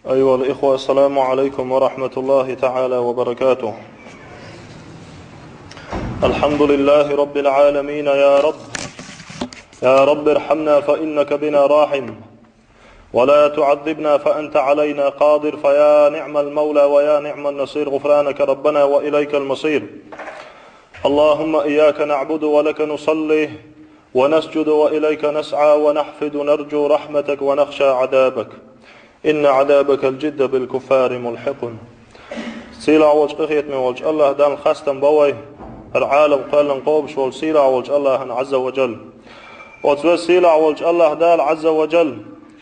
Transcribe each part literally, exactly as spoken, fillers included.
أيها الإخوة، السلام عليكم ورحمة الله تعالى وبركاته. الحمد لله رب العالمين. يا رب، يا رب ارحمنا فإنك بنا راحم، ولا تعذبنا فأنت علينا قادر، فيا نعم المولى ويا نعم النصير، غفرانك ربنا وإليك المصير. اللهم إياك نعبد ولك نصلي ونسجد وإليك نسعى ونحفد نرجو رحمتك ونخشى عذابك. إن عذابك الجد بالكفار ملحق. Сийлахь волчу, къинхетаме волчу Аллахь Далла хастам бо вай, хӀара Ӏалам кхоьллина кхобуш волчу сийлахь волчу Аллахьана Ӏазза ва Джалла. Оцу веза сийлахь волчу Аллахь Дала Ӏазза ва Джалла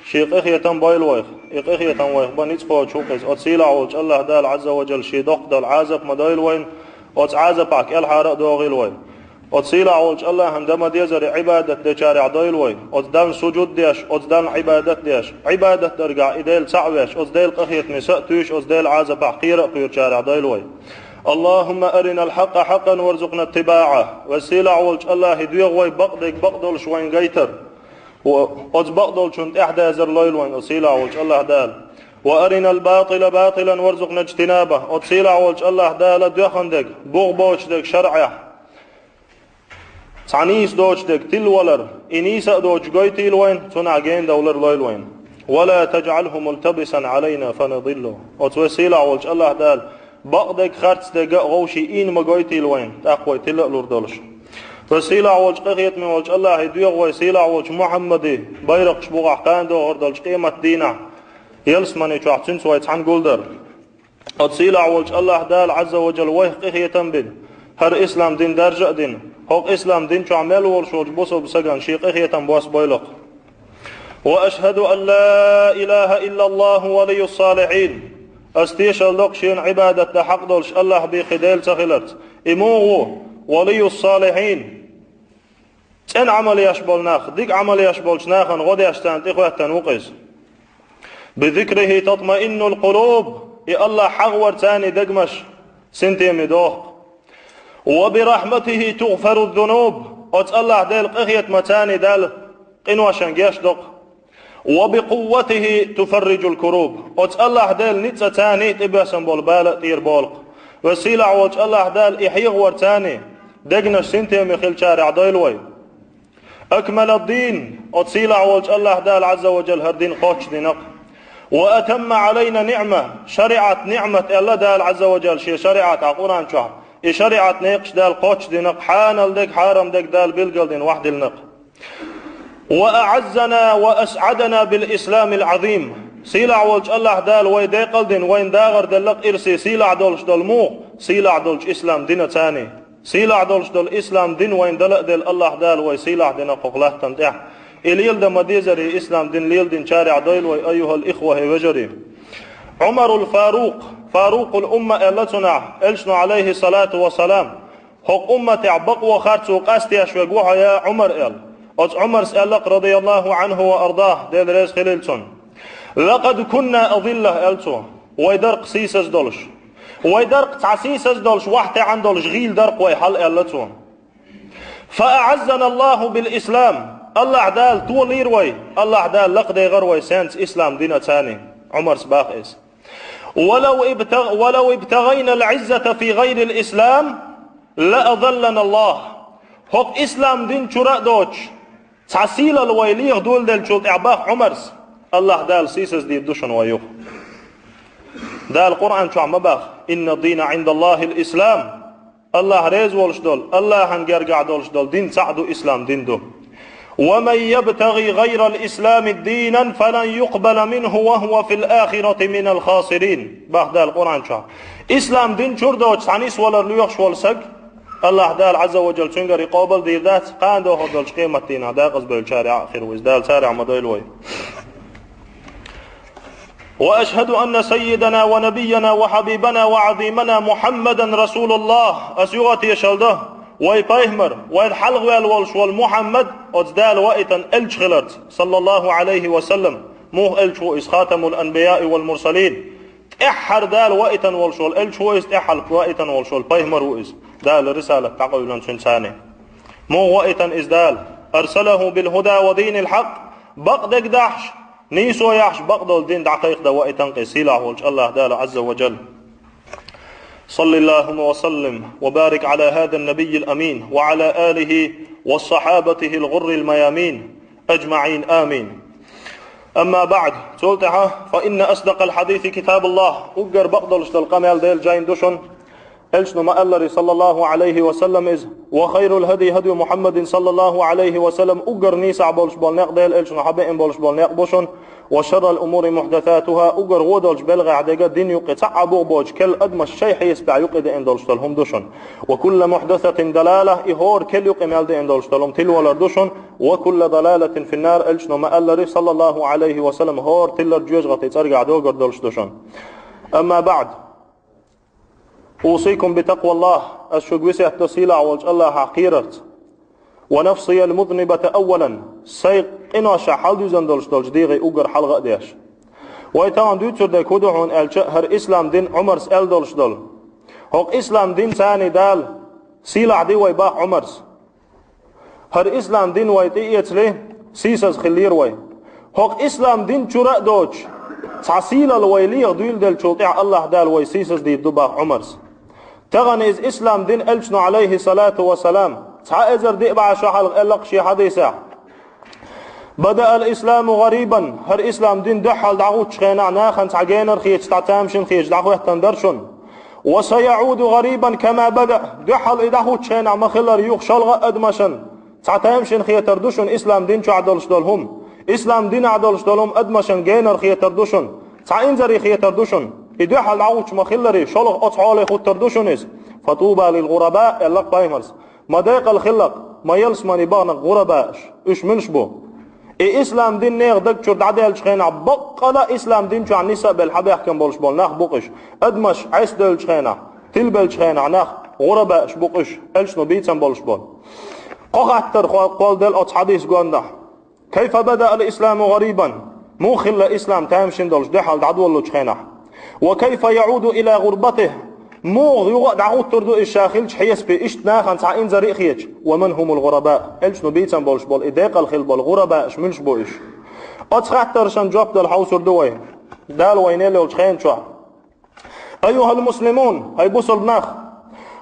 Шен къинхетам бойла вайх. И къинхетам вайх бан ницкъ кхочуш ву-кх иза. Оцу сийлахь волчу Аллахь Дала Ӏазза ва Джалла Шен доккха долу Ӏазап ма дойла вайна, оцу Ӏазапах кӀелхьара а догӀийла вай. Оцу сийлахь волчу Аллахьана дан ма-деззара Ӏибадат дечарех дойла вай. Оцу Далла сужуд деш, оцу Далла Ӏибадат деш, Ӏибадат даргахь и Дела цхьаъ веш, оцу Делан къинхетаме са а туьйсуш, оцу Делан Ӏазапах кхера а кхоьручарех дойла вай. اللهم أرنا الحق حقا وارزقنا اتباعه. Веза сийлахь волчу Аллахь, доьху вай бакъдерг бакъдолуш вайна гайтар. Оцу бакъдолчунна тӀаьхьадазар лойла вайна, оцу сийлахь волчу Аллахь Дала. وأرنا الباطل باطلا وارزقنا اجتنابه. Оцу сийлахь волчу Аллахь Дала доьхна дерг, бух боцуш дерг шарӀехь, цхьа нийса доцуш дерг тилла валар, и нийса а доцуш гойтийла вайна, цунах гена довлар лойла вайна. ولا تجعله ملتبسا علينا فنضل. Оцу веза сийлахь волчу Аллахь Дала бакъдерг а, харцдерг а вовшийн ийна ма гойтийла вайна, тӀаккха вай тилла а лур долуш. Веза сийлахь волчу, къинхетаме волчу Аллахь, доьху вай сийлахь волчу Мухьаммадан байракхаш бухахь кхана догӀур долчу къематан дийнахь, ялсамани чохь цуьнца вай цхьаьна гулдар. Оцу сийлахь волчу Аллахь Дала Ӏазза ва Джалла вайх къинхетам бина, хӀара ислам дин даржа а дина, хӀокху ислам дин чохь мел волуш волчу бусалба стагана Шен къинхетам бос бойла-кх. وأشهد أن لا إله إلا الله ولي الصالحين. Ас тешалла до-кх Шена Ӏибадат дан хьакъ долуш Аллахь бен кхин Дела ца хиларца. И муха ву? ولي الصالحين. ЦӀена Ӏамал еш болу нах, дика Ӏамал еш болчу нахана гӀо деш царна тӀехӀоьттина ву-кх иза. بذكره تطمئن القلوب. И Аллахь хьахаварца дегнаш синтеме доху-кх. وبرحمته تغفر الذنوب. Оцу Аллахь Делан къинхетамца Дала къиношна геч до-кх. وبقوته تفرج الكروب. Оцу Аллахь Делан ницкъаца тӀебоьссина болу бала а тӀера болу-кх. Веза сийлахь волчу Аллахь Дала и хьехаварца дегнаш синтеме хилчарех дойла вай. أكمل الدين. Оцу сийлахь волчу Аллахь Дала Ӏазза ва Джалла хӀара дин кхоччуш дина-кх. وأتم علينا نعمة. ШариӀат ниӀмат аьлла Дала Ӏазза ва Джалла Шен шариӀатах Къуръан чохь. И шариӀат некъаш Дала кхоччуш дина-кх, хьанал дерг, хьарам дерг Дала билгалдина, вахдиллина-кх. وأعزنا وأسعدنا بالإسلام العظيم. Сийлахь волчу Аллахь Дала вай декъал дина, вайна дагӀар делла-кх ирсе сийлахь долуш долу муха? Сийлахь долчу ислам динаца. Сийлахь долуш долу ислам дин вайна дала а делла, Аллахь Дала вай сийлахь дина-кх хӀокху латтана тӀехь. И леладан ма-деззара, и ислам дин леладинчарех дойла вай, أيها الإخوة, хӀай вежарий. Ӏумарул Фарукъ, Фарукъул умма аьлла цунах, Элчано, عليه الصلاة والسلام, хӀокху умматехь бакъо, харцо къастеш верг ву хьо, я Ӏумар, аьлла. Оцу Ӏумарс аьлла-кх, رضي الله عنه وأرضاه, Дела реза хилийла цунна: لقد كنا أذلة, аьлла цо, вай дара-кх сийсаз долуш. Вай дара-кх цхьа сийсаз долуш, ваьхьа таьӀна долуш гӀийла дара-кх вай хьал, аьлла цо. فأعزنا الله بالإسلام. Аллахь Дала толийра вай, Аллахь Дала лакхадехира вай сенца, ислам динаца. Ӏумарс боху иза. ولو ابتغ-، ولو ابتغينا العزة في غير الإسلام لأذلنا الله. ХӀокху ислам дин чуьра а доцуш, цхьа сийлалла вай леха доладеллачул тӀаьхьа, боху Ӏумарс, Аллахь Дала сийсаз дийр ду шуна вай юха. Дала Къуръан чохь ма боху: إن الدين عند الله الإسلام. Аллахь реза волуш долу, Аллахьан гергахь долуш долу дин цхьаъ ду, ислам дин ду. ومن يبتغ غير الإسلام دينا فلن يقبل منه وهو في الآخرة من الخاسرين. Боху Дала Къуръан чохь. Ислам дин чуьра доцуш цхьа нисвалар лоьхуш волу саг, Аллахь Дала Ӏазза ва Джалла цуьнгара и къобал дийр дац, кхана догӀур долчу къематдийнахь декъазбевллачарех а хир ву иза. Дала царех ма дойла вай. وأشهد أن سيدنا ونبينا وحبيبنا وعظيمنا محمدا رسول الله. Ас юха а тешалла до, вай пайхамар, вайна хьалха ваьлла волуш волу Мухьаммад оцу Дала ваийтина элча хиларца, صلى الله عليه وسلم. Муха элча ву иза? خاتم الأنبياء والمرسلين. ТӀаьххьара Дала ваийтина волуш волу элча ву иза, тӀаьххьара ваийтина волуш волу пайхамар ву иза. Дала рисалат дӀакъевлина цуьнца. Муха ваийтина иза Дала? أرسله بالهدى ودين الحق. Бакъдерг дахьаш, Нийсо яхьаш бакъдолу дин дӀакхайкхадан ваийтинарг сийлахь волчу АллахӀ Дала Ӏазза ва Джалла. صل اللهم وسلم وبارك على هذا النبي الأمين وعلى آله وصحابته الغر الميامين أجمعين آمين. أما بعد، цул тӀаьхьа, فإن أصدق الحديث كتاب الله, уггар бакъдолуш долу къамел Делан жайна ду шуна, элчано ма-аллара, саллаллаху Ӏалайхи ва саллам, иза, وخير الهدي هدي محمد صلى الله عليه وسلم, уггар нийсахь болуш болу некъ Делан элчано хьабеана болуш болу некъ бу шуна, وشر الأمور محدثاتها, уггар вон долчу белхех дерг дин юккъе цхьа а бух боцуш, керла адамаш шайн хьесапехь юккъе деана долуш долу хӀума ду шуна. وكل محدثة ضلالة, и хӀора керла юккъе мел деана долуш долу хӀума тилвалар ду шуна, وكل ضلالة في النار, элчано ма-аллара, саллаллаху Ӏалайхи ва саллам, хӀора тилар жоьжахатин цӀергахь догар долуш ду шуна. أما بعد, أوصيكم بتقوى الله, ас шуьга весет до сийлахь волчу АллахӀах кхерарца. ونفسي المذنبة أولا, сайн къиношах хьалдуьзна долуш долчу дегӀе уггар хьалха а деш. Вай тахана дуьйцур дерг хӀун ду хьуна аьлча, хӀара ислам дин Ӏумарс аьлла долуш долу. ХӀокху ислам динца Дала сийлахь ди вай боху Ӏумарс. ХӀара ислам дин вай тӀеэцале, сийсаз хиллера вай. ХӀокху ислам дин чура а доцуш, цхьа сийлалла вай леха дуьйладеллачул тӀаьхьа АллахӀ Дала вай сийсаз дийр ду боху Ӏумарс. Тахана иза ислам дин элчано, Ӏалайхи салату ва салам, цхьа эзар диъ бӀе шо хьалха аьлла-кх шен хьадисехь: بدأ الإسلام غريبا, хӀара ислам дин дуьххьал дӀахӀуттучу хенахь нахана цхьа генара хеташ, цхьа тамашийна хеташ дӀахӀоьттина дара шуна. وسيعود غريبا كما بدأ, дуьххьал и дӀахӀуттучу хенахь ма-хиллара юха шолгӀа а адамашна цхьа тамашийна хетар ду шуна ислам дин чохь долуш долу хӀума. Ислам динехь долуш долу хӀума адамашна генара хетар ду шуна, цхьа инзаре хетар ду шуна. И дуьххьал дӀахӀуттуш ма-хиллара, шолгӀа оцу хьоле хуттар ду шуна иза. فطوبى للغرباء, аьлла-кх пайхамарс. Ма декъала хила-кх, ма ялсамане бахана-кх гӀурабааш. Уьш муьлш бу? И ислам дин нехан даг чуьра дӀадаьллачу хенахь, баккъала ислам дин чохь нисса а белла хьабаьхкина болуш болу нах бу-кх уьш. Адамаш Ӏесделлачу хенахь, тилбеллачу хенахь нах гӀурабааш бу-кх уьш, элчано бийцина болуш болу. Кхо хаттар кхо-, кхолладелла оцу хьадис гондахь. كيف بدأ الإسلام غريبا؟ Муха хилла ислам тамашийна долуш дуьххьал дӀадолалучу хенахь? وكيف يعود إلى غربته؟ Муха юха а дӀахӀуттур ду иза ша хиллачу хьесапе, иштта нахана цхьа инзаре а хеташ? ومن هم الغرباء؟ Элчано бийцина болуш болу и декъала хила болу гӀурабааш муьлш бу уьш? Оцу хаттаршна жоп дала хьовсур ду вай Дала вайна елла йолчу хенан чохь. أيها المسلمون, хӀай бусалба нах!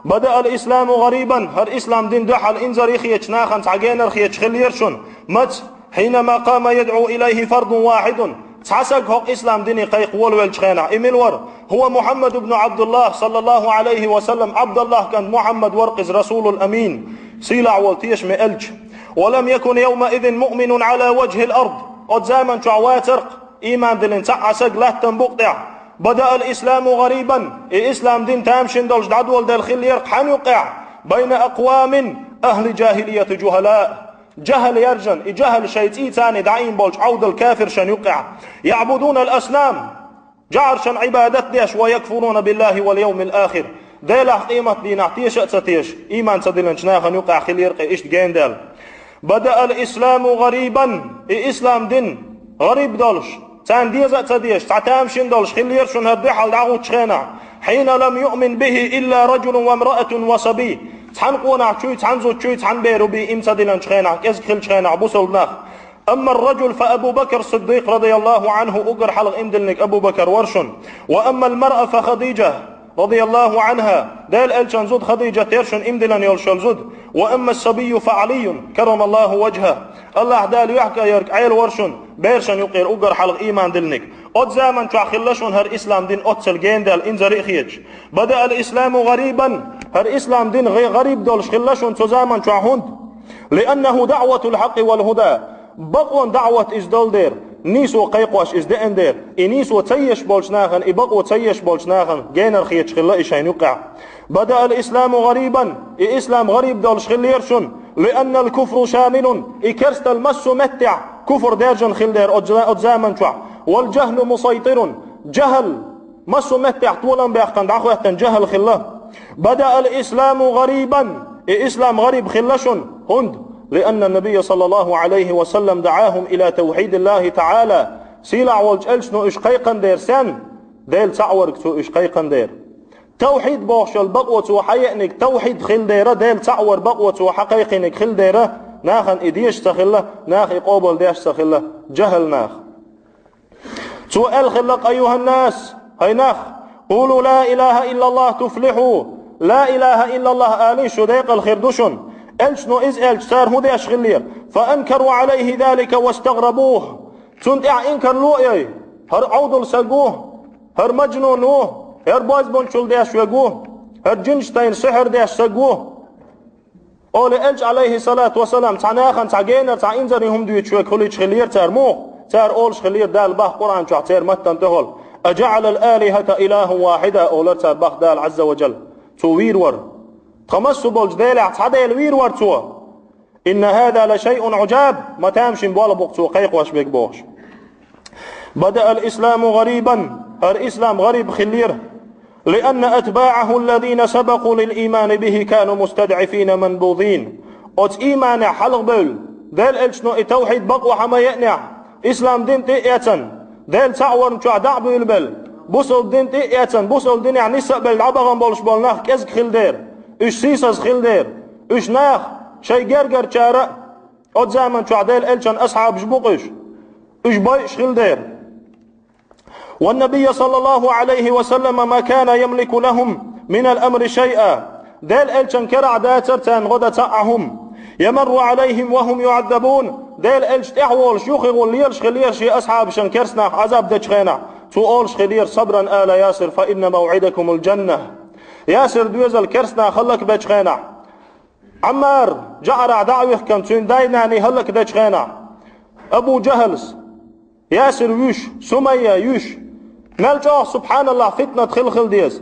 بدأ الإسلام غريبا, хӀара ислам дин дуьххьал инзаре хеташ, нахана цхьа генара хеташ хиллера шуна. Маца? حينما قام يدعو إليه فرد واحد, цхьа саг хӀокху ислам дине кхайкха волавеллачу хенахь. И мила вара? هو محمد بن عبد الله صلى الله عليه وسلم, Ӏабдаллахь кӀант Мухьаммад вара-кх иза, الرسول الأمين, сийлахь волу тешаме элча. ولم يكن يومئذ مؤمن على وجه الأرض, оцу заман чохь вацара-кх ийман диллина цхьа а саг лаьттан букъа тӀехь. بدأ الإسلام غريبا, и ислам дин тамашийна долуш дӀадоладелла хиллера-кх хьан юккъехь? بين أقوام أهل جاهلية جهلاء, жахӀал яржан, и жахӀал шайн цӀий царна дӀаийна болчу Ӏовдал кафиршан юккъехь. يعبدون الأصنام, жӀаршан Ӏибадат деш, ويكفرون بالله واليوم الآخر, Делахь, къематдийнахь теша а ца теша, ийман ца диллинчу нахана юккъехь хиллера-кх иштта генадел. بدأ الإسلام غريبا, и ислам дин гӀариб долуш, царна деза а ца дезаш, цхьа тамашийна долуш хиллера шуна хӀара дуьххьал дӀахӀуттучу хенахь. حين لم يؤمن به إلا رجل وامرأة وصبي, цхьана къонахчуй, цхьана зудчуй, цхьана беруй, ийман ца диллинчу хенахь, кӀезиг хиллачу хенахь бусалба нах. أما الرجل فأبو بكر الصديق رضي الله عنه, уггар хьалха ийман диллинарг Абу Бакр вара шуна. وأما المرأة فخديجة رضي الله عنها, Делан элчан зуда Хадижат яра шуна ийман диллина йолуш йолу зуда. وأما الصبي فعلي كرم الله وجهه, АллахӀ Дала юьхькӀаерг Ӏела вара шуна, берашна юккъера уггар хьалха ийман диллинарг. Оцу заман чохь хилла шуна хӀара ислам дин оццул генадел, инзаре а хеташ. بدأ الإسلام غريبا, хӀара ислам дин гӀе-, гӀариб долуш хилла шуна цу заман чохь. ХӀунда? لأنه دعوة الحق والهدى, бакъонан даӀват иза долу дера, нийсо кхайкхош иза деана дера, и нийсо ца еш болчу нахана, и бакъо ца еш болчу нахана генара хеташ хилла и шайна юккъехь. بدأ الإسلام غريبا, и ислам гӀариб долуш хиллера шуна. لأن الكفر شامل, и керстал массо а меттехь куфр даьржина хилла дера оцу за-, оцу заман чохь. والجهل مسيطر, жахӀал массо а меттехь толам баьккхина дӀахӀоьттина жахӀал хилла. بدأ الإسلام غريبا, и ислам гӀариб хилла шуна. ХӀунда? لأن النبي صلى الله عليه وسلم دعاهم إلى توحيد الله تعالى, сийлахь волчу элчано уьш кхайкхина дера. Сенна? Дела цхьаъ верг цо уьш кхайкхина дера. Тавхьид бохуш йолу бакъо цо хьаеъниг тавхьид хилла дера, Дела цхьаъ вар бакъо цо хьакхайкхиниг хилла дера, нахана и дезаш ца хилла, наха и къобалдеш ца хилла, жахӀал наха. Цо аьлла хиллакх: «أيها الناس, хӀай нах, قولوا لا إله إلا الله تفلحوا, لا إله إلا الله алий, шу декъала хир ду шуна». Элчано иза аьлча, цара хӀун деш хиллера? «فأنكروا عليه ذلك واستغربوه». Цунна тӀехь инкарло а йой: «ХӀара Ӏовдал саг ву, хӀара мажнун ву, хӀара бозбунчал деш верг ву, хӀара жинаш тайна сихьр деш саг ву», олий Элча, Ӏалайхи салату ва салам, цхьа нахана цхьа генара, цхьа инзаре хӀума дуьйцуш верг хилча хиллера цара. Муха? Цара олуш хиллера, Дала боху Къуръан чохь церан маттана тӀехула: «أجعل الآلهة إلها واحدا», олура цара боху Дала Ӏазза ва Джалла. Цо вийр вара. Тхан массо а болчу Делехь цхьа Дела вийр вара цо. «إن هذا لشيء عجاب», ма тамашийна болх бу-кх цо кхайкхош верг бохуш. «بدأ الإسلام غريبا», хӀара ислам гӀариб хиллера. «لأن أتباعه الذين سبقوا للإيمان به كانوا مستضعفين منبوذين». Оцу ийманехь хьалхабевлла, Делан Элчано и тавхьид бакъо хьа ма еанехь, ислам дин тӀе а эцна, Дела цхьаъ варна чохь дӀа а буьйлабелла, бусалба дин тӀе а эцна, бусалба динехь нисса а белла дӀабахана болуш болу нах кӀезиг хилла дера, уьш сийсаза хилла дера, уьш наха, шайн гергарчара а, оцу заман чохь Делан Элчан асхьабаш бу-кх уьш, уьш бойуш хилла дера. «والنبي صلى الله عليه وسلم ما كان يملك لهم من الأمر شيئا». Делан Элчан карахь дацара царна гӀо дан цхьа а хӀума. «يمر عليهم وهم يعذبون». Делан Элча тӀаьхьа волуш юххе гӀулла лелаш хиллера шен асхьабашна керстанах Ӏазаб дечу хенахь. Цо олуш хиллера: «صبرا آل ياسر فإن موعدكم الجنة». Ясир доьзал керстанах хӀаллакбечу хенахь, Ӏаммар жӀарахь дӀа а вихкина, цуьнан дай-наний хӀаллакдечу хенахь, Абу ЖахӀалс, Ясир вуьш, Сумайя юьш, мел чӀогӀа, субхьаналлахӀ, фитнат хила хила деза.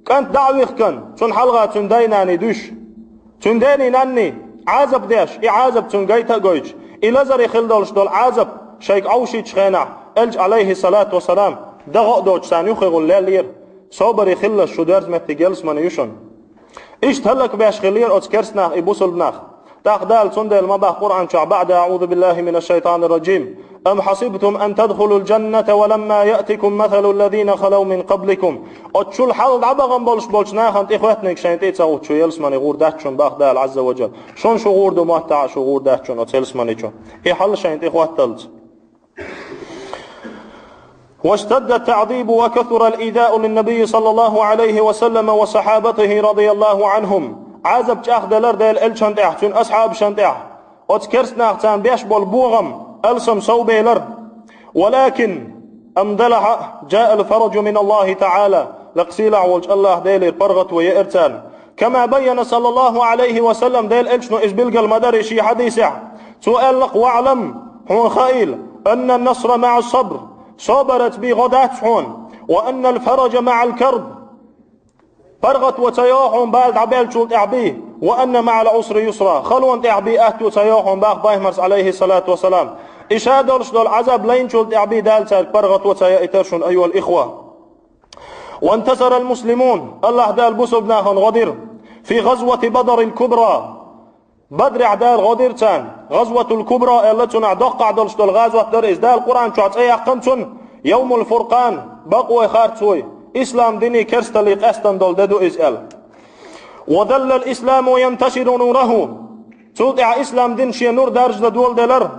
КӀант дӀа а вихкина, цунна хьалха цуьнан дай-наний дуьш. Цуьнан дений-нанний Ӏазап деш, и Ӏазап цуьнан гайта а гойтуш, и лазаре хила долуш долу Ӏазап шайга Ӏовшийчу хенахь, Элча, Ӏалайхи салату ва салам, дагӀа а доцуш, царна юххе гӀулла леллера: «Собаре хилалаш, шу доьрзу меттиг ялсамане ю шуна». Иштта хӀаллакбеш хиллера оцу керстанах и бусалба нах. ТӀаккха Дала цундела ма боху Къуръан чохь, баӀда: «أعوذ بالله من الشيطان الرجيم. أم حسبتم أن تدخلوا الجنة ولما يأتكم مثل الذين خلوا من قبلكم». Оцу чул хьалха дӀабахана болуш болчу нахана тӀе хоьттинарг шайна тӀе а ца хӀутту, шу ялсамане гӀур дац шуна, боху Дала Ӏазза ва Джалла. Шуна шу гӀур ду моттахь а, шу гӀур дац шуна оцу ялсамане чу. И хьал шайна тӀе хотталц. «واشتد التعذيب وكثر الإيذاء للنبي صلى الله عليه وسلم وصحابته رضي الله عنهم». Ӏазап чӀагӀделира Делан Элчан тӀехь, цуьнан асхьабашна тӀехь. Оцу керстанах царна беш болу бохам алсам совбелира. «ولكن», амма делахь а, «جاء الفرج من الله تعالى», лакха сийлахь волчу АллахӀ Делера паргӀато еара царна. «كما بين صلى الله عليه وسلم», Делан Элчано иза билгал ма дарий шен хьадисехь. Цо аьлла-кх: «واعلم», хьуна хаийла, «أن النصر مع الصبر», собараца бен гӀо дац хьуна, «وأن الفرج مع الكرب», паргӀато ца йогӀу хьуна бала дӀабеллачул тӀаьхьа бен, «وأن مع العسر يسرا», халонна тӀаьхьа бен аьтто ца йогӀу хьуна боху Пайхамарс, Ӏалайхи салату ва салам. И ша долуш долу Ӏазаб лайначул тӀаьхьа бен Дала цаьрга паргӀато ца яийтира шуна, айюхал ихва. «وانتصر المسلمون», АллахӀ Дала бусалба нахана гӀо дира, «في غزوة بدر الكبرى». Бадрехь Дала гӀо дира царна. ГӀазватул Кубра аьлла, цунах доккхахь долуш долу гӀазот дара иза. Дала Къуръан чохь цӀе яьккхина цунна: «Йовмул Фуркъан», бакъой, харцой, ислам динний, керсталлий къаьстина долу де ду иза аьлла. «وظل الإسلام ينتشر نوره». Цул тӀаьхьа ислам дин шен нур даржа дан доладелира.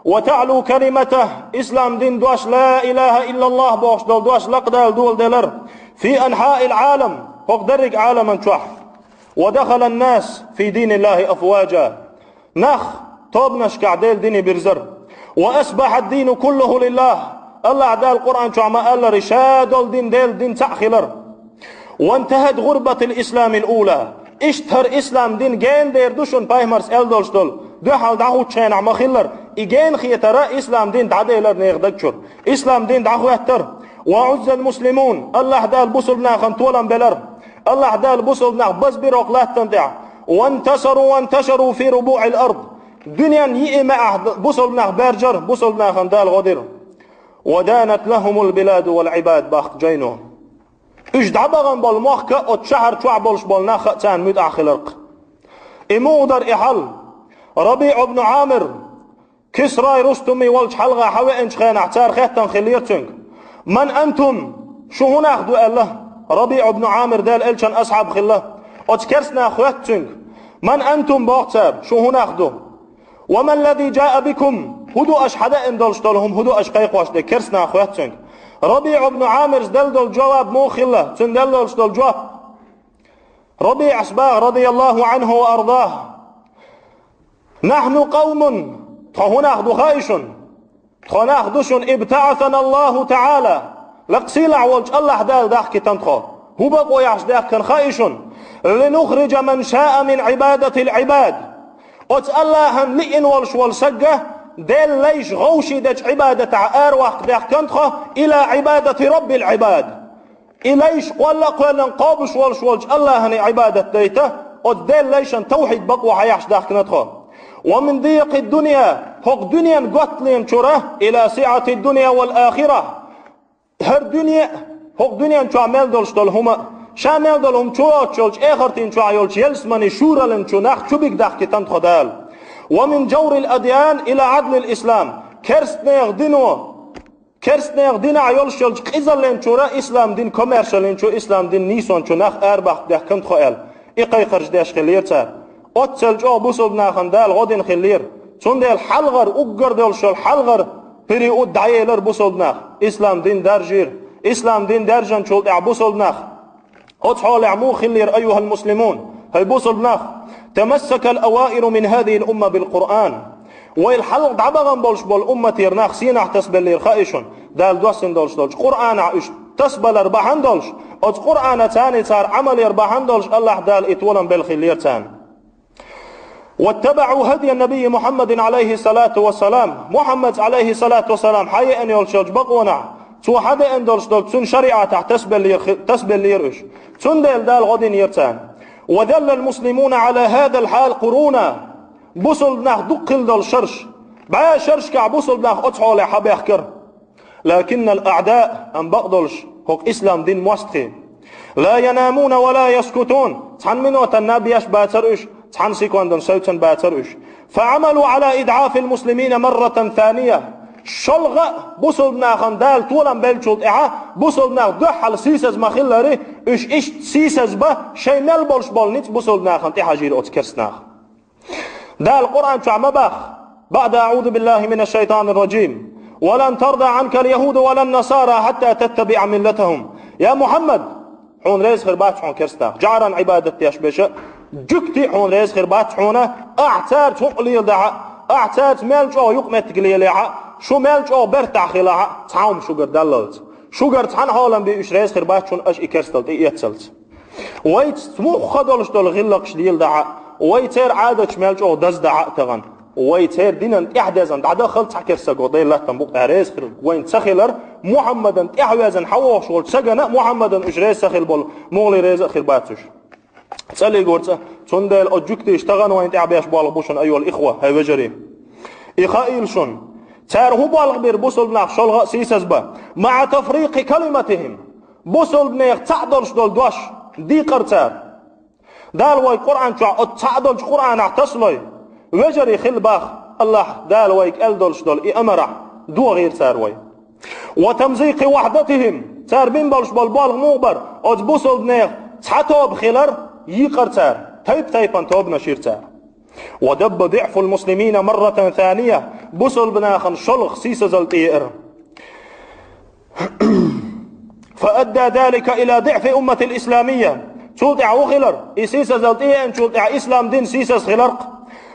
«وتعلو كلمته», ислам дин дош, «لا إله إلا الله» бохуш долу дош лакхадала доладелира. «في أنحاء العالم», хӀокху дерриг Ӏаламан чохь. «ودخل الناس في دين الله أفواجا». Нах тобанашкахь Делан дине бирзира. «وأصبح الدين كله لله». АллахӀ Дала Къуръан чохь ма-аллара, ша долу дин Делан дин цхьаъ хилира. «وانتهت غربة الإسلام الأولى». Иштта хӀара ислам дин гена дер ду шуна, Пайхамарс аьлла долуш долу, дуьхьал дӀахӀуттучу хенахь ма-хиллара, и гена хетара ислам дин дӀаделара нехан даг чуьра. Ислам дин дӀахӀоьттара. «وعز المسلمون», АллахӀ Дала бусалба нахана толам белара. АллахӀ Дала бусалба нах базбира хӀокху латтана тӀехь. «وانتصروا وانتشروا في ربوع الأرض». Дуьненан йиъ маьӀехь бусалба нах баьржира, бусалба нахана Дала гӀо дира. «ودانت لهم البلاد والعباد», боху жайно. Уьш дӀабахана болу мохк а, оцу шахьар чохь болуш болу нах а царна муьтӀахь хилира-кх. И муха дара и хьал? РабиӀ ибн Ӏамир, Кисрой Рустуми волчу хьалха хьавеанчу хенахь, цара хеттарг хиллера цуьнга: «من أنتم؟» Шу хӀун нах ду аьлла. РабиӀ ибн Ӏамир Делан Элчан асхьаб хилла. Оцу керстанаха хоьтту цуьнга: «من أنتم؟» боху цара, шу хӀун нах ду? «وما الذي جاء بكم؟» ХӀун ду аша хьадеана долуш долу хӀума, хӀун ду аша кхайкхош дерг, керстанаха хоьтту цуьнга. РабиӀ ибн Ӏамирс делла долу жоп муха хилла, цуьнан делла долуш долу жоп. РабиӀас баха, радияллаху Ӏанху ва ардаху: «Нахьну къавмун», тхо хӀун нах ду хаьий шуна? Тхо нах ду шуна, «ибтаӀасана Аллаху таӀала», лакха сийлахь волчу Аллахь Дала дахкийтина тхо. ХӀун бакъо яхьаш даьхкина хаьий шуна? «Линухриджа ман шаъа мин Ӏибадатил Ӏибад». Оцу Аллахьан лиъна волуш волу сагга Делан лайш гӀовший дечу Ӏибадатахь араваккха даьхкина тхо, «ила Ӏибадати Раббил Ӏибад». И лайш кхолла а кхоьллина кхобуш волуш волчу Аллахьана Ӏибадат дайта, оцу Делан лайшан тавхьид бакъо хьаяхьаш даьхкина тхо. «Ва мин дийкъи дунья», хӀокху дуьненан готталгӀачуьра, «ила сиӀати дунья вал ахира». ХӀара дуьне а, хӀокху дуьнен чохь мел долуш долу хӀума а, ша мел долу хӀума чу воцуш йолчу эхартин чохь йолчу ялсаманин шураллин чу нах чу бига даьхкина тхо Дала. «Ва мин жаврил адьян ила Ӏадлил ислам». Керстанех дино, керстанех динехь йолуш йолчу къизаллин чуьра ислам дин комаьршаллин чу, ислам дин нийсон чу нах арабаккха даьхкина тхо аьлла, и кхайкхарш деш хиллера цара. Оццул чӀогӀа бусалба нахана Дала гӀо дина хиллера. Цундела хьалхара, уггар долуш йолу хьалхара период дӀаелира бусалба нах. Ислам дин даржийра. Ислам дин даьржинчул тӀаьхьа бусалба нах. Оцу хьолехь муха хиллера, айюхал муслимун, хӀай бусалба нах? «Тамассакал аваилу мин хазихил умма бил Къуръан». Вайл хьалха дӀабахана болуш болу умматера нах сенахь тасабеллера хаьий шуна, Дала доссина долуш долчу Къуръанехь уьш тасабалар бахьана долуш, оцу Къуръана царна цара Ӏамал яр бахьана долуш, Аллахь Дала и толам белла хиллера царна. «ВаттабаӀу хадия набийи Мухьаммадин, Ӏалайхи салату вассалам». Мухьаммадс, Ӏалайхи салату вассалам, хьан еана йолуш йолчу бакъонахь, цо хьан деана долуш долчу цуьнан шариӀатехь тасабеллера, тасабеллера уьш. Цундела Дала гӀо динера царна. «Ва заллал муслимуна Ӏала хазал хьал къуруна». Бусалба нах дукха хилла долу шарш, бӀе шаршкахь бусалба нах оцу хьоле хьабаьхкира. «Лакиннал аӀда», амма бакъдолуш хӀокху ислам дин мостагӀий, «ла янамуна ва ла яскутун», цхьана минотана наб еш бацара уьш, цхьана секундан севцан бацара уьш. «Фа Ӏамалу Ӏала идӀафил муслимина марратан сания». ШолгӀа а бусалба нахана Дала толам беллачул тӀаьхьа бусалба нах дуьххьал сийсаз ма-хиллара, уьш иштта сийсаз бан, шайн мел болуш болу ницкъ бусалба нахана тӀехьажийра оцу керстанаха. Дала Къуръан чохь ма боху: «БаӀда аӀузу биллахи минаш шайтанир ражим. Ва лан тарда Ӏанкал яхӀуду ва лан насара хьатта таттабиӀа миллатахӀум». Я Мухьаммад, хьуна реза хир бац хьуна керстанах, жӀаран Ӏибадат деш берш а, жуьгтий а хьуна реза хир бац хьуна, ахь цаьрца хӀуъа леладахь а, ахь цаьрца мел чӀогӀа юкъаметтиг лелахь а, шу мел чӀогӀа бертахь хилахь а, цхьа хӀума шуьгара даллалц. Шуьгара цхьана хьолам бен уьш реза хир бац хьуна, аша и керстал тӀеэццалц. Вайца мухха долуш долу гӀиллакхаш леладахь а, вай церан Ӏадаташ мел чӀогӀа даздахь а тахана, вай церан динан тӀаьхьадезна дӀадаххал цхьа керстаг, Делан латтам букъ тӀехь реза хир вайна ца хилар, Мухьаммадан тӀаьхьавезна хьан вохуш волчу сагана а Мухьаммадан уьш реза ца хила болу мугӀале реза а хир бац уьш. ЦӀалиг вара цӀа, цундела оцу жуьгтиша тахана вайна тӀехь беш болх бу шуна, айюхал ихва, хӀай вежарий. И хаийла шуна, цара хӀун болх бира бусалба нах шолгӀа а сийсаз бан, маӀа тафрикъи калиматихӀим. Бусалбанех цхьаъ долуш долу дош дийкъара цара. Дала вайга Къуръан чохь оцу цхьаъ долчу Къуръанахь тасалой, вежарий хила боху, Аллахь Дала вайга аьлла долуш долу и амарахь дохийра цара вай. «Ва тамзикъи вахьдатихӀим», цара бина болуш болу болх муха бара, оцу бусалбанех цхьа тоба хилар йийкъара цара, тайп-тайпана тобанаш йира цара. «Ва дабба диӀфул муслимина марратан сания», бусалба нахана шолгӀа сийсазалла тӀееара. «Фа адда залика ила диӀфи умматил исламия». Цул тӀаьхьа хӀун хилар? И сийсазалла тӀееанчул тӀаьхьа ислам дин сийсаз хилар-кх.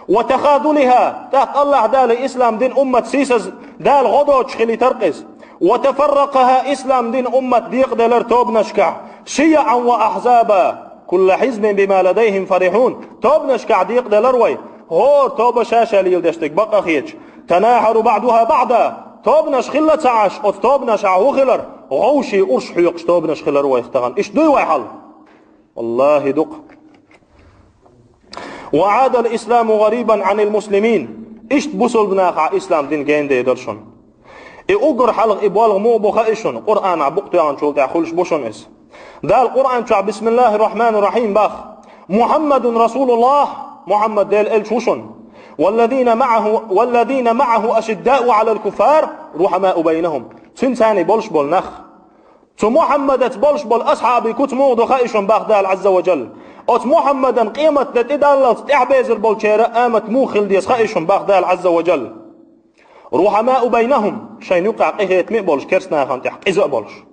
«Ва тахазулиха», тӀаккха Аллахь Дала ислам дин уммат сийсаз Дала гӀо доцуш хилийтар-кх иза. «Ва тафарракъаха», ислам дин уммат декъаделар тобанашкахь, «шияӀан ва ахьзаба, кулла хьизбин бима ладайхӀим фарихьун». Тобанашкахь декъаделар вай, хӀора тоба ша-ша леладеш дерг бакъ а хеташ. «Танахьару баӀдуха баӀда». Тобанаш хилла ца Ӏаш, оцу тобанашкахь хӀун хилар? ГӀовший урш хьоькхуш тобанаш хилар вайх тахана. Иштта дуй вай хьал? Валлахи, ду-кх. «Ва Ӏадал исламу гӀарибан Ӏанил муслимин». Иштта бусалба нахахь ислам дин генадер дара шуна. И уггар хьалха и болх муха бу хаьий шуна, Къуръанахь букъ тоьхначул тӀаьхьа хуьлуш бу шуна иза. Дала Къуръан чохь: «Бисмиллахир рахманир рахим», – боху. «Мухьаммадун расулуллахь», Мухьаммад Делан элча ву шуна. «Валлазина маӀаху, валлазина маӀаху ашиддау Ӏалал куффар, рухьамау байнахум». Цуьнца болуш болу нах. Цу Мухьаммадаца болуш болу асхьабий куц муха ду хаьий шуна, боху Дала Ӏазза ва Джалла. Оцу Мухьаммадан къематде тӀедаллалц тӀаьхьабезар болчеран амат муха хила деза хаьий шуна, боху Дала Ӏазза ва Джалла. رحماء بينهم, шайн юкъахь къинхетаме а болуш, керстанахана тӀехь къиза а болуш.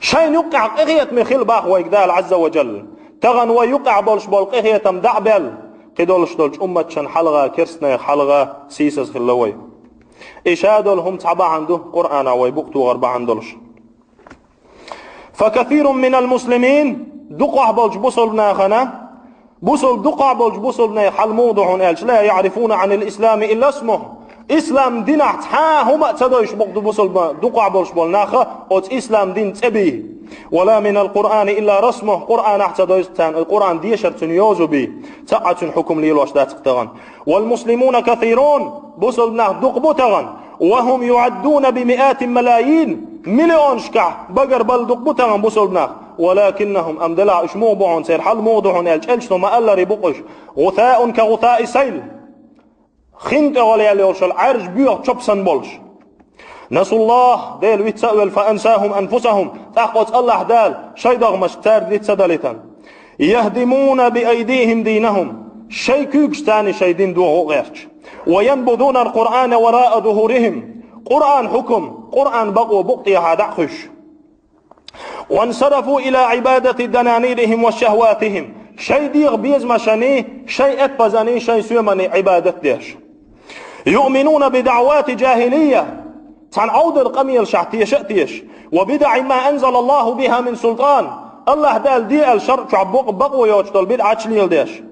Шайн юкъахь къинхетаме хила боху вайга Дала Ӏазза ва Джалла. Тахана вай юкъахь болуш болу къинхетам дӀа а баьлла, кхидолуш долчу умматашна хьалха, керстанех хьалха сийсаза хилла вай. И ша долу хӀума цхьа бахьана ду, Къуръанахь вай букъ тухар бахьана долуш. فكثير من المسلمين, дукхахь болчу бусалба нахана, бусалба, дукхахь болчу бусалбанех хьал муха ду хьуна аьлча, لا يعرفون عن الإسلام إلا اسمه. Ислам динахь цхьа а хӀума а ца дойуш бакъ ду бусалба, дукхахь болуш болу нах оцу ислам дин цӀе бий. ولا من القرآن إلا رسمه. Къуръанахь ца дойуш царна, Къуръан дешар цуьнан йозу бий. Цхьа а цуьнан хьукум лелош дац тахана. والمسلمون كثيرون, бусалба нах дукха бу тахана. وهم يعدون بمئات ملايين, миллионашкахь багарбала дукха бу тахана бусалба нах. ولكنهم, амма делахь уьш муха бу хьуна, церан хьал муха ду хьуна аьлча, элчано ма-аллара бу-кх уьш. غثاء كغثاء السيل. Хин тӀехула яьлла йолуш йолу Ӏаьржа боьха чоп санна болуш. نسوا الله, Дела виц а велла, فأنساهم أنفسهم, тӀаккха оцу АллахӀ Дала шайн догӀмашка цаьрга диц ца далийтина. يهدمون بأيديهم دينهم, шайн куьйгашца шайн дин дохо а гӀерташ. وينبذون القرآن وراء ظهورهم, Къуръан хьукум, Къуръан бакъо букъ тӀехьа дӀа а хуьйсуш. وانصرفوا إلى عبادة دنانيرهم وشهواتهم, шайн дегӀан безамашний, шайн эппазаний, шайн соьманий Ӏибадат деш. يؤمنون بدعوات جاهلية, цхьана Ӏовдал къамелашахь теша а тешаш, وبدع ما أنزل الله بها من سلطان, АллахӀ Дала де аьлла шарӀ чохь бакъ-, бакъо йоцуш долу бидӀаташ леладеш.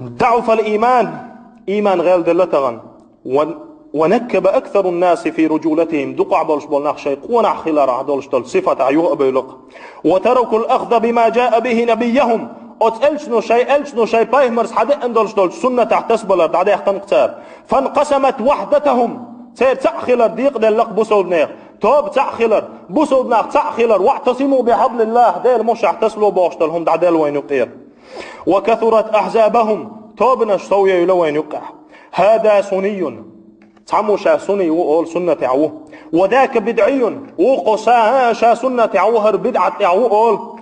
ضعف الإيمان, ийман гӀелделла тахана. و-, ونكب أكثر الناس في رجولتهم, дукхахь болуш болу нах шайн къонахь хиларехь долуш долу сифатехь юха а бевлла-кх. وتركوا الأخذ بما جاء به نبيهم, оцу элчано шайн, элчано шайн пайхамарца хьадеана долуш долчу суннатехь тасабалар дӀадаьккхина-кх цара. فانقسمت وحدتهم, церан цхьаъ хилар декъаделла-кх бусалба нехан. Тоба цхьаъ хилар, бусалба нах цхьаъ хилар, واعتصموا بحبل الله, Делан мушехь тасало бохуш долу хӀума дӀаделла вайна юкъера. وكثرت أحزابهم, тобанаш сов евлла вайна юккъехь. هذا سني, цхьаммо ша сунний ву олу, суннатехь ву. وذاك بدعي, вукхо ша, ша суннатехь ву, хӀара бидӀат тӀехь ву олу.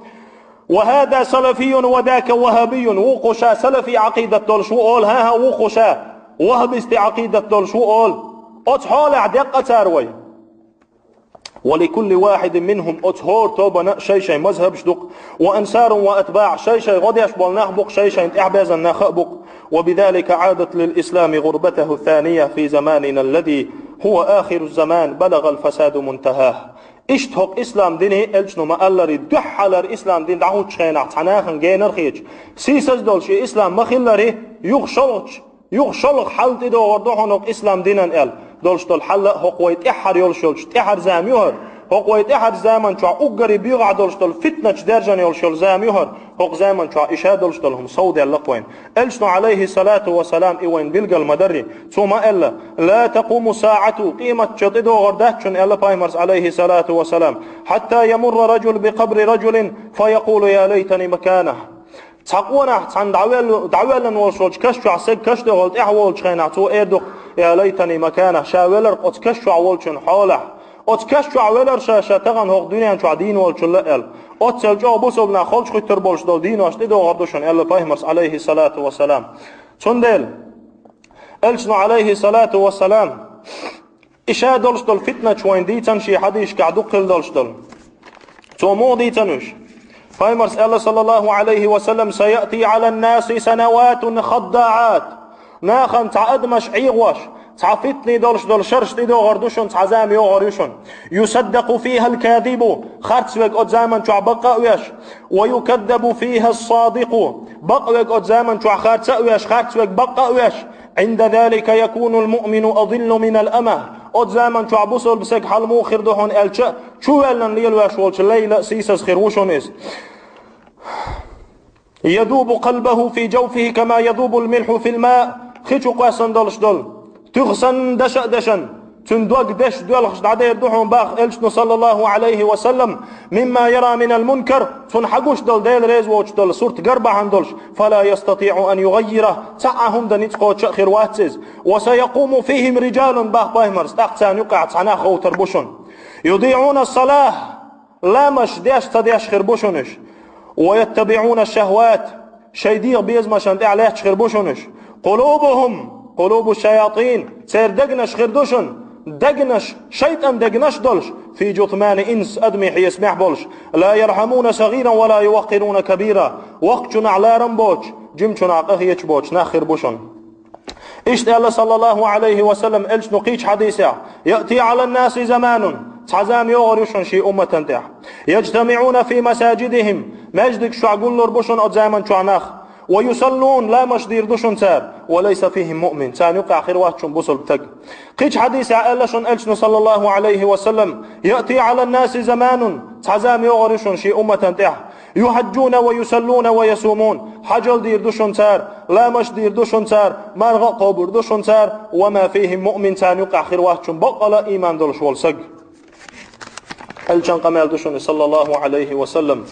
وهذا سلفي وذاك وهابي, вукхо ша салафи Ӏакъидат долуш ву олу, хӀан-хӀа, вукхо ша ваххабисти Ӏакъидат долуш ву олу. Оцу хьолехь декъа цара вай. ولكل واحد منهم, оцу хӀора тобанна шай-шай мазхабаш ду-кх, وأنصار وأتباع, шай-шай гӀо деш болу нах бу-кх, шай-шайна тӀаьхьабезна нах а бу-кх. وبذلك عادت للإسلام غربته الثانية في زماننا الذي هو آخر الزمان بلغ الفساد منتهاه. Иштта хӀокху ислам дине, элчано ма-аллара, дуьххьалара ислам дин дӀахӀуттучу хенахь цхьа нахана генара хеташ, сийсаз долуш и ислам ма-хиллара, юха шолгӀачу Юха шолгӀа хьал тӀедогӀур ду хьуна хӀокху ислам динан аьлла. Долуш долу хьал а хӀокху вай тӀаьххьара йолуш йолчу тӀаьххьара зама ю хӀара. ХӀокху вай тӀаьххьара заман чохь уггаре боьгӀахь долуш долу фитначу даьржина йолуш йолу зама ю хӀара. ХӀокху заман чохь и ша долуш долу хӀума сов даьлла-кх вайна. Элчано, Ӏалайхи салату ва салам, и вайна билгал ма-дарра. Цо ма аьлла: «لا تقوم الساعة», къематчо тӀедогӀур дац шуна, аьлла пайхамарс, Ӏалайхи салату ва салам, «حتى يمر رجل بقبر رجل فيقول يا ليتني مكانه». Цхьа къонахь цхьаьна дӀавелла-, дӀавоьллина волуш волчу каш чохь, стеган каш тӀехула тӀаьхьа волучу хенахь, цо эр ду-кх: «يا ليتني مكانه», ша велар-кх оцу каш чохь волчун хьолехь. Оцу каш чохь велар ша, ша тахана хӀокху дуьнен чохь дийна волчул а аьлла. Оццул чӀогӀа бусалба нах холчу хӀуьттур болуш долу дийнаш тӀедогӀур ду шуна, аьлла пайхамарс, Ӏалайхи салату ва салам. Цундела, элчано, Ӏалайхи салату ва салам, и ша долуш долу фитначу вайна дийцина шен хьадисашкахь дукха хила долуш долу. Цо муха дийцина уьш? Пайхамарс аьлла, саллаллаху Ӏалайхи ва саллам: «سيأتي على الناس سنوات خداعات». Нахана цхьа адамаш Ӏехош, цхьа фитне долуш долу шарш тӀедогӀур ду шуна, цхьа зама йогӀур ю шуна. «يصدق فيها الكاذب», харц верг оцу заман чохь бакъ а веш, «ويكذب فيها الصادق», бакъ верг оцу заман чохь харц а веш, харц верг бакъ а веш. «عند ذلك يكون المؤمن أضل من الأمة». Оцу заман чохь бусалба стеган хьал муха хир ду хьуна аьлча, чувоьллина лелавеш волчу лайла а сийсаз хир ву шуна иза. «يذوب قلبه في جوفه كما يذوب الملح في الماء». Хи чу кхоьссина долуш долу туьха санна дешан а дешан, цуьнан дог дешан доьлхуш дӀадер ду хьуна боху элчано, саллаллаху Ӏалайхи ва саллам, «مما يرى من المنكر», цунна хьагуш долу, Дела реза воцуш долу сурт гар бахьана долуш, «فلا يستطيع أن يغيره», цхьа а хӀума дан ницкъ кхочуш а хир вац иза. «وسيقوم فيهم رجال», боху пайхамарс, тӀаккха царна юкъахь цхьа нах гӀовттур бу шуна. «يضيعون الصلاة», ламазаш деш а ца деш хир бу шуна уьш. «ويتبعون الشهوات», шайн дегӀан безамашна тӀаьхьа лаьтташ хир бу шуна уьш. «قلوبهم», قلوب الشياطين, церан дегнаш хир ду шуна, дегнаш, шайтӀан дегнаш долуш, في جثمان إنس, адамийн хьесамехь болуш, لا يرحمون صغيرا ولا يوقرون كبيرا, воккхачунах ларам боцуш, жимачунах къахеташ боцуш нах хир бу шуна. Иштта аьлла, саллаллаху Ӏалайхи ва саллам, элчано кхечу хьадисехь: يأتي على الناس زمان, цхьа зама йогӀур ю шуна шен умматана тӀехь, يجتمعون في مساجدهم, маьждигаш чохь гуллур бу шуна оцу заман чохь нах, ويصلون, ламазаш дийр ду шуна цара, وليس فيهم مؤمن, царна юкъахь хир вац шуна бусалба стаг. Кхечу хьадисехь аьлла шуна элчано, саллаллаху Ӏалайхи ва саллам: يأتي على الناس زمان, цхьа зама йогӀур ю шуна шен умматана тӀехь, يحجون ويصلون ويصومون, хьажал дийр ду шуна цара, ламазаш дийр ду шуна цара, марха а кхобур ду шуна цара, وما فيهم مؤمن, царна юкъахь хир вац шуна баккъала а ийман долуш волу стаг. Элчан къамел ду шуна, саллаллаху Ӏалайхи ва саллам.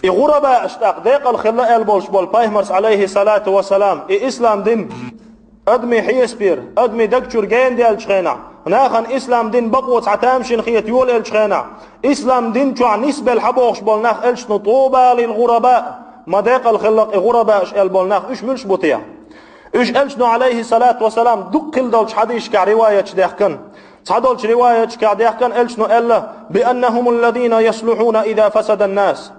И гӀурабааш тӀаккха декъала хилла аьлла болуш болу пайхамарс, Ӏалайхи салату ва салам, и ислам дин адамийн хьесапера, адамийн даг чуьра гена даьллачу хенахь, нахана ислам дин бакъо цхьа тамашийна хета йолаеллачу хенахь, ислам дин чохь нисбелла хьабохуш болу нах элчано: طوبى للغرباء, ма декъала хилла-кх и гӀурабааш аьлла болу нах, уьш муьлш бу те? Уьш элчано, Ӏалайхи салату ва салам, дуккха хилла долчу хьадисашкахь риваяташ даьхкина. Цхьадолчу риваяташкахь даьхкина элчано аьлла: بأنهم الذين يصلحون إذا فسد الناس.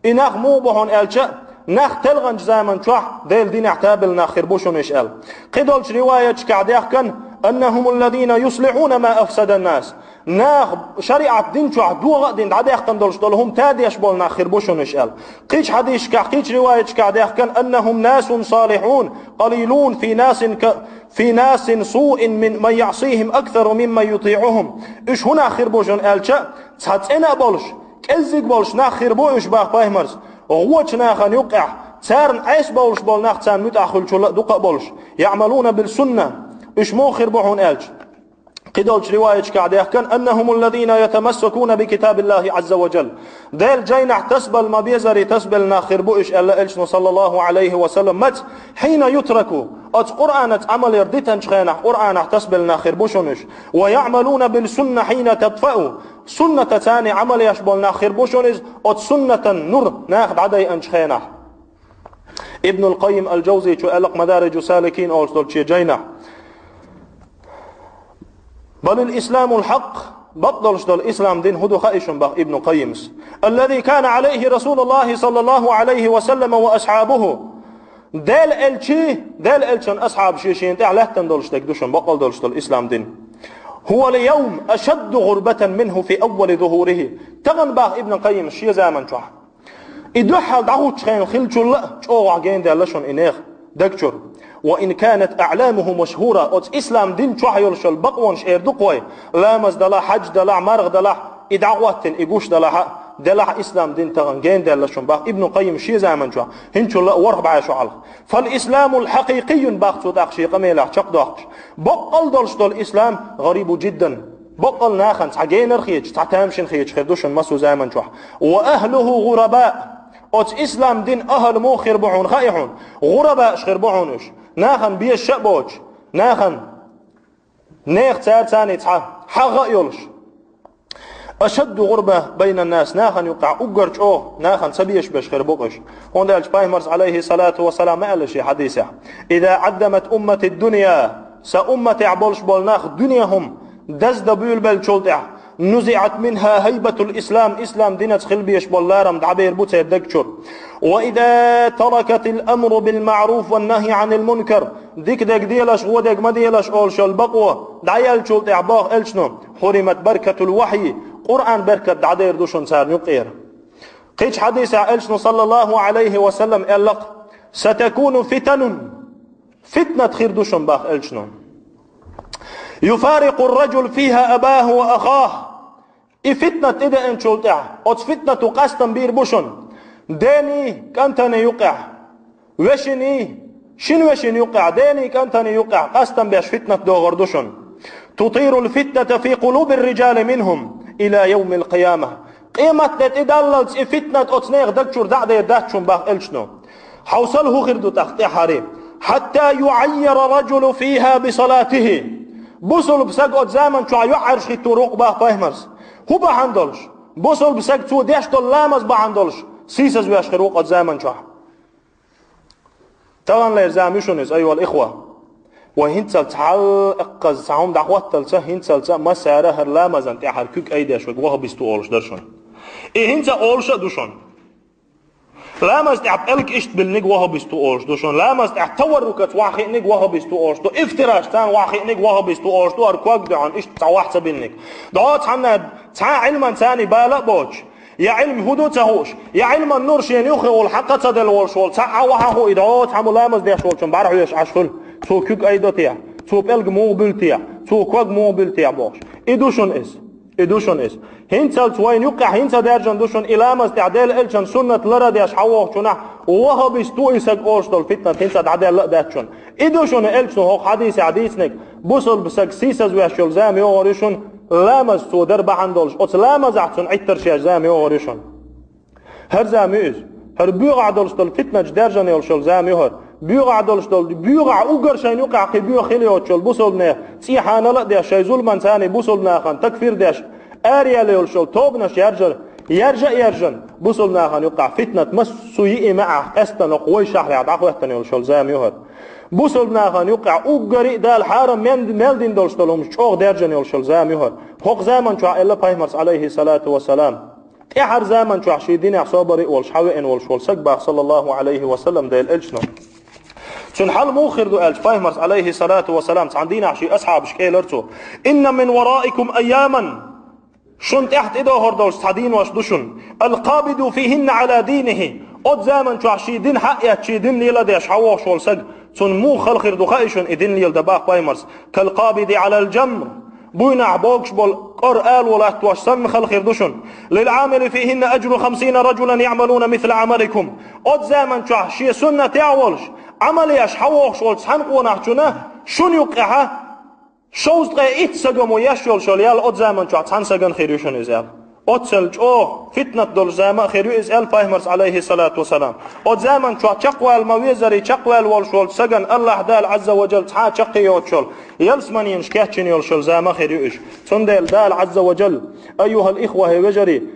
И нах муха бу хьуна аьлча, нах телханчу заман чохь Делан динехь табелла нах хир бу шуна уьш аьлла. Кхидолчу риваяташкахь даьхкина: أنهم الذين يصلحون ما أفسد الناس. Наха шариӀат дин чохь догӀа а дина дӀадаьккхина долуш долу хӀума тадеш болу нах хир бу шуна уьш аьлла. Кхечу хьадисашкахь, кхечу риваяташкахь даьхкина: أنهم ناس صالحون قليلون في ناس ك-, في ناس سوء من، من يعصيهم أكثر ممن يطيعهم. Уьш хӀун нах хир бу шуна аьлча, цхьа цӀена а болуш, кӀеззиг болуш нах хир бу уьш, боху пайхамарс, гӀочу нахана юккъехь, царна Ӏеса бовлуш болу нах царна муьтӀахь хуьлучул а дукха а болуш. يعملون بالسنة. Уьш муха хир бу хьуна аьлча, кхидолчу риваяташкахь даьхкина: أنهم الذين يتمسكون بكتاب الله عز وجل. Делан жайнахь тасабелла, ма-беззара тасабелла нах хир бу уьш аьлла элчано, саллаллаху Ӏалайхи ва саллам, маца, حين يتركوا, оцу Къуръанаца Ӏамал яр дитанчу хенахь, Къуръанах тасабелла нах хир бу шуна уьш. ويعملون بالسنة حين تطفأ. Суннатаца Ӏамал еш болу нах хир бу шуна иза, оцу суннатан нур наха дӀадайъанчу хенахь. Ибнул Къаййим ал-Джавзичо аьлла-кх Мадариджу Саликин олуш долчу шен жайнахь: بل الإسلام الحق, бакъдолуш долу ислам дин хӀун ду хаьий шуна, боху Ибну Къаййимс, الذي كان عليه رسول الله صلى الله عليه وسلم وأصحابه. Делан элчий, Делан элчан асхьабаш шен тӀехь лаьттина долуш дерг ду шуна бакъдолуш долу ислам дин. هو اليوم أشد غربة منه في أول ظهوره. Тахана, боху Ибну Къаййимс, шен заман чохь, и дуьххьал дӀахӀуттучу хенахь хиллачул а чӀогӀа генадаьлла шуна и нехан даг чуьра. وإن كانت أعلامه مشهورة, оцу ислам дин чохь йолуш йолу бакъонаш эр ду-кх вай, ламаз далахь, хьаьж далахь, марха далахь, и дӀахӀоттийна, и гуш далахь а, делахь а, ислам дин тахана генадаьлла шуна, боху Ибну Къаййимс шен заман чохь, хӀинцул а ворхӀ бӀе шо хьалха. فالإسلام الحقيقي, боху цо тӀаккха шен къамелехь чекхдоккхуш, бакъдолуш долу ислам غريب جدا. Бакъдолу нахана цхьа генара хеташ, цхьа тамашийна хеташ хир ду шуна массо а заман чохь. وأهله غرباء. Оцу ислам дин ахӀал муха хир бу хьуна хаьий хьуна? ГӀурабааш хир бу хьуна уьш. Нахана безаш а боцуш, нахана, нехан цара царний цхьа хьагӀ а йолуш. أشد غربة بين الناس, нахана юккъехь уггар чӀогӀа нахана ца безаш берш хир бу-кх уьш. ХӀунда аьлча пайхамарс, Ӏалайхи салату ва салам, ма аьлла шен хьадисехь: إذا عدمت أمتي الدنيا, сан умматехь болуш болу нах дуьне хӀума даздан буьйлабеллачул тӀаьхьа, نزعت منها هيبة الإسلام, ислам динаца хила безаш болу ларам дӀабер бу церан даг чуьра. وإذا تركت الأمر بالمعروف والنهي عن المنكر, дика дерг делаш, вон дерг ма делаш олуш йолу бакъо дӀаяьллачул тӀаьхьа, боху элчано, حرمت بركة الوحي, Къуръан беркат дӀадер ду шуна царна юккъера. Кхечу хьадисехь элчано, саллаллаху Ӏалайхи ва саллам, аьлла-кх: ستكون فتن, фитнат хир ду шуна, боху элчано. يفارق الرجل فيها أباه وأخاه. И фитнат тӀедеанчул тӀаьхьа, оцу фитнато къастам бийр бу шуна дений, кӀантаний юккъехь, вешиний, шина вешина юккъехь, дений, кӀантаний юккъехь къастам беш фитнат догӀур ду шуна. تطير الفتنة في قلوب الرجال منهم إلى يوم القيامة. Къематде тӀедаллалц и фитнат оцу нехан даг чуьра дӀа а дер дац шуна, боху элчано. Хьовсал, хӀун хир ду тӀаккха тӀаьххьара: حتى يعير الرجل فيها بصلاته. Бусулба саг оцу заман чохь йоӀ Ӏаьржа хӀиттор ву-кх, боху пайхамарс. ХӀун бахьана долуш? Бусулба саг цо деш долу ламаз бахьана долуш сийсазвеш хир ву-кх оцу заман чохь. Таханлера зама ю шуна иза, айюхал ихва. Вай хӀинцалц хьал эккхаза цхьа хӀума дӀахӀотталца, хӀинцалца массара хӀара ламазан тӀехьара куьг айдеш вайга вахабист ву олуш дара шуна. И хӀинца олуш а ду шуна. Ламаз тӀехь пӀелг иштта биллиниг вахабист ву олуш ду шуна. Ламаз тӀехь таваррукаца ваххиъниг вахабист ву олуш ду. Ифтираш царна ваххиъниг вахабист ву олуш ду, хӀара ког дуьхьал иштта цхьа вахь ца биллиниг. ДӀо цхьанна цхьа Ӏилман царна бала а боцуш, я Ӏилма хӀун ду ца хууш, я Ӏилман нур шена юххе волу хьакха ца делла волуш волу цхьа а вахьа хуу, и дӀо цхьаммо ламаз деш волчун бӀарахьоьжуш Ӏаш хуьлу. Цо куьг айдо те, цо пӀелг муха буьлу те, цо ког муха буьлу те бохуш. И ду шуна иза. И ду шуна иза. ХӀинцалц вайна юккъехь хӀинца даьржина ду шуна и ламаз тӀехь Делан элчан суннат лара а деш хьан вохучунахь, вахабист ву и саг олуш долу фитнат хӀинца дӀадаьлла а дац шуна. И ду шуна элчано хӀокху хьадисехь дийцинарг, бусалба саг сийсазвеш йолу зама йогӀур ю шуна, ламаз цо дар бахьана долуш, оцу ламазахь цунна Ӏиттарш еш зама йогӀур ю шуна. ХӀара зама ю иза. ХӀара боьгӀахь долуш долу фитнаташ даьржина йолуш йолу зама ю хӀара. БоьгӀахь долуш долу, боьгӀахь уггар шайна юккъехь кхин боьха хила йоцуш йолу бусалбанех цӀий хьанал а деш, шайн зуламан царний бусалбанахана такфир деш, араяьлла йолуш йолу тобанаш яржар, яржа а яржина, бусалбанахана юккъехь фитнат массо а йиъ маьӀӀехь къестана кху вай шахьарехь дӀахӀоьттина йолуш йолу зама ю хӀара. Бусалбанахана юккъехь уггаре а Дала хьарам мен-, мел дина долуш долу хӀумаш чӀогӀа даьржина йолуш йолу зама ю хӀара. ХӀокху заман чохь элла пайхамарс, Ӏалайхи салату ва салам, тӀаьхьара заман чохь шен динехь собаре а волуш, хьан веана волуш волу саг бах, саллаллаху Ӏалайхи ва саллам, Делан элчано. Цуьнан хьал муха хир ду аьлча, пайхамарс, Ӏалайхи салату ва салам, цхьана дийнахь шен асхьабашка элира цо: «Инна мин вараикум айяман». Шун тӀехь тӀедохур долуш цхьа денош ду шуна. «Алкъабиду фихинна Ӏала динихи». Оцу заман чохь шен дин хьаэцча, шен дин лела а деш, хьан вохуш волу саг, цунна муха хала хир ду хаьий шуна и дин леладан бах пайхамарс? «Калкъабиди Ӏалал джамр». Буйнахь богуш болу кӀора ало латтош санна хала хир ду шуна. «Лил Ӏамили фихинна аджру хамсина раджулан яӀмалуна мисла Ӏамаликум». Оцу заман чохь шен суннатехь волуш, Ӏамал еш хьан вохуш волчу цхьана къонахчунна шуна юккъехьа шовзткъе итт сагамо еш йолуш йолу ял оцу заман чохь цхьана сагана хир ю шуна иза ял. Оццал чӀогӀа фитнат долу зама а хир ю иза аьлла пайхамарс, Ӏалайхи салату ва салам. Оцу заман чохь чекхвала ма везаре, чекхвала волуш волчу сагана Аллахь Дала Ӏазза ва Джалла цхьа а чаккхе йоцуш йолу, ялсаманенаш кечйина йолуш йолу зама а хир ю иза. Цундела Дала Ӏазза ва Джалла, айюхал ихва, хӀей вежарий,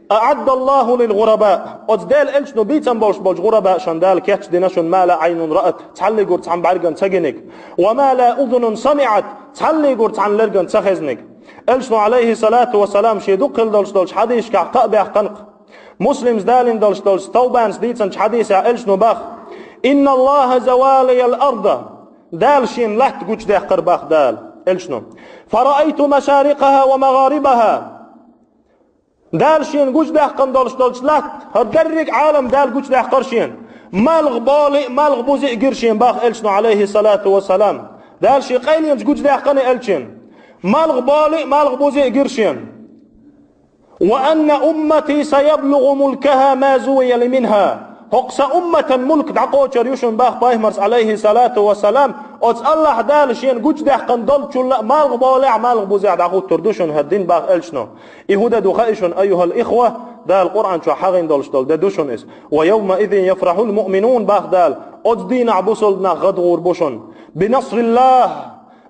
«АӀаддаллаху лил гӀураба». Оцу Делан элчано бийцам болуш болчу гӀурабашна Дала кечдина шуна: «Ма ла Ӏайнун раат», цхьаллигур цхьана бӀаьргана ца гиниг, «ва ма ла узунун самиӀат», цхьаллигур цхьана лергана ца хезниг. Элчано, Ӏалайхи салату ва салам, шен дукха хила долуш долчу хьадисашкахь кхаъ баьккхина-кх. Муслимс далийна долуш долчу Тавбанас дийцинчу хьадисехь элчано бах: «Инналлаха завалиял арда». Дала шена латта гучудаьккхира бах Дала, элчано. «Фараайту машарикъаха ва магӀарибаха». Дала шена гучудаьккхина долуш долчу латта, хӀара дерриг Ӏалам Дала гучудаьккхира шена. Малх боли а, малх бузи а гира шена бах элчано, Ӏалайхи салату ва салам. Дала шен къайленца гучудаьккхина элчана. Малх боли а, малх бузи а гира шена. «Ва анна уммати саяблугу мулкаха ма зувия ли минха». ХӀокху сан умматан мулк дӀакхочур ю шуна бах пайхамарс, Ӏалайхи салату ва салам, оцу Аллахь Дала шена гучудаьккхина долчул а малх болехь, малх бузехь дӀахӀуттур ду шуна хӀара дин бах элчано. И хӀун де ду хаьий шуна, айюхал ихва, Дала Къуръан чохь хьахийна долуш долу де ду шуна иза. «Ва явма изин яфрахьул муъминун», бах Дала, оцу дийнахь бусалба нах гӀадгӀур бу шуна. «Бинасриллах»,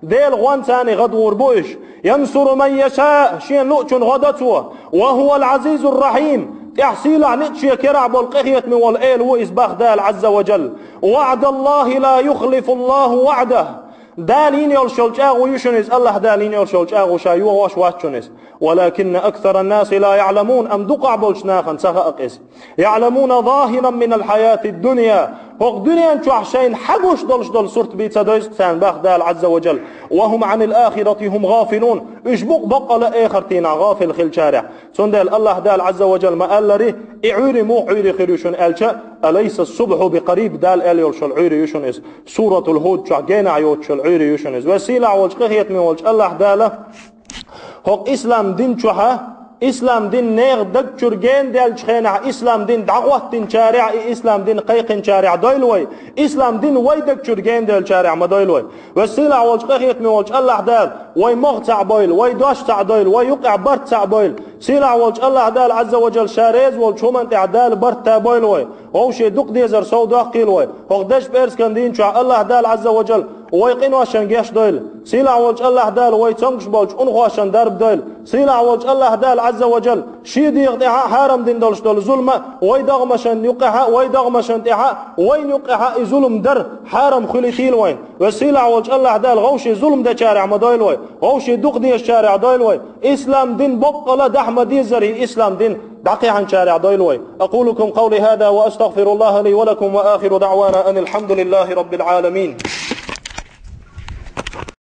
Делан гӀонца гӀадгӀур бу уьш. «Янсуру ман яша», шена луъучун гӀо до цо. «Ва хӀувал Ӏазизур рахьим», тӀехь сийлахь ницкъ шен керахь болу къинхетаме волу Эла ву иза бах Дала, Ӏазза ва Джалла. «ВаӀдаллахи ла юхлифуллаху ваӀдах». Дала йина йолуш йолу чӀагӀо ю шуна иза, Аллахь Дала йина йолуш йолу чӀагӀо ша йогӀош вац шуна иза. «Валакинна аксаран наси ла яӀламун», амма дукхахь болчу нахана ца хаьа иза. «ЯӀламуна захиран минал хьаятид дунья». ХӀокху дуьнен чохь шайна хьагуш долуш долу сурт бен ца дойзу царна бах Дала, Ӏазза ва Джалла. «Ва хӀум Ӏанил ахирати хӀум гӀафилун». Уьш бу-кх баккъала а эхартийнахь гӀафил хилчарех. Цундела Аллахь Дала, Ӏазза ва Джалла, ма аллари, и Ӏуьйре муха Ӏуьйре хир ю шуна аьлча, «Алайса субхьу бикъариб», Дала аьлла йолуш йолу Ӏуьйре ю шуна иза. Суратул Хьуд чохь генахь йоцуш йолу Ӏуьйре ю шуна иза. Веза сийлахь волчу, къинхетаме волчу Аллахь Дала хӀокху ислам дин чохьа, ислам дин нехан даг чуьра генаделлачу хенахь, ислам дин дӀахӀоттинчарех, и ислам дин кхайкхинчарех дойла вай, ислам дин вай даг чуьра генаделлачарех ма дойла вай. Веза сийлахь волчу, къинхетаме волчу Аллахь Дала вай могӀа цхьаъ бойла, вай дош цхьаъ дойла, вай юкъехь барт цхьаъ бойла. Сийлахь волчу Аллахь Дала, Ӏазза ва Джалла, ша реза волчу хӀуманна тӀехь Дала барт табойла вай. Вовшийн дукха дезар сов доккхийла вай. ХӀокху дешпарзкан дийна чохь Аллахь Дала, Ӏазза ва Джалла, Вай къиношан геш дойла. Сийлахь волчу Аллахь Дала вай цомгуш болчу унахошан дарба дойла. Сийлахь волчу Аллахь Дала Ӏазза ва Джалла шен дегӀа тӀехьа хьарам дина долуш долу зулма вай догӀмашан юккъехьа, вай догӀмашан тӀехьа, вайна юккъехьа и зулам дар хьарам хуьлийтийла вайна. Вай сийлахь волчу Аллахь Дала гӀовший зулам дечарех ма дойла вай, гӀовший дукха дезачарех дойла вай. Ислам дин боккъала дахьа ма деззара и ислам дин дӀакхехьначарех дойла вай. أقول لكم قولي هذا وأستغفر الله لي ولكم وآخر دعوانا أن الحمد لله رب العالمين.